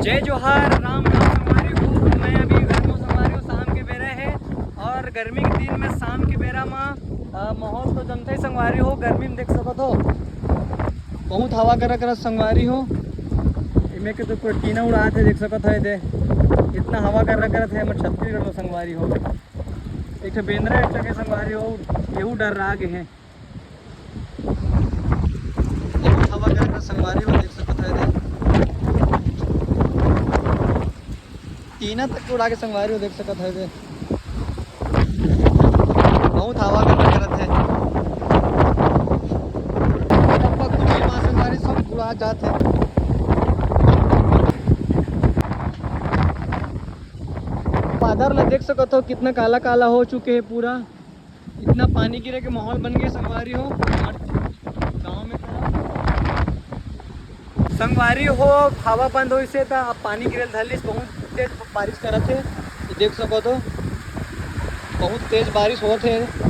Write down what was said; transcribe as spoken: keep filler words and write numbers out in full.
जय जोहार, राम राम संगवारी हो। मैं अभी घर में संगवारी हो, शाम के बेरा हे और गर्मी के दिन में शाम के बेरा मा, अ, माहौल तो जमथे संगवारी हो। गर्मी में देख सकत हो, बहुत हवा करा करत संगवारी हो। एमे के तो कोई टीना उड़ात हे, देख सकत हो एदे, इतना हवा करा करत हे हमर छत्तीसगढ़ में संगवारी हो। एक ठो बेंदरा एक ठो के संगवारी हो, एहू डर्रा गे हे। बहुत हवा करत हे संगवारी हो, देख सकत हो एदे। टीना तक के उड़ा के संगवारी हो, देख सकत हो एदे। बहुत हवा करत हे। टपक टुपी मा संगवारी सब उड़ा जात हे। बादर ला देख सकत हो, कितना काला काला हो चुके हे पूरा। इतना पानी गिरे के माहौल बन गे संगवारी हो। गाँव में तरफ संगवारी हो, हवा बंद होइस हे त अब पानी गिरे ल धर लिस। बहुत तेज बारिश करत हे, ये देख सकत हो, बहुत तेज बारिश होत हे।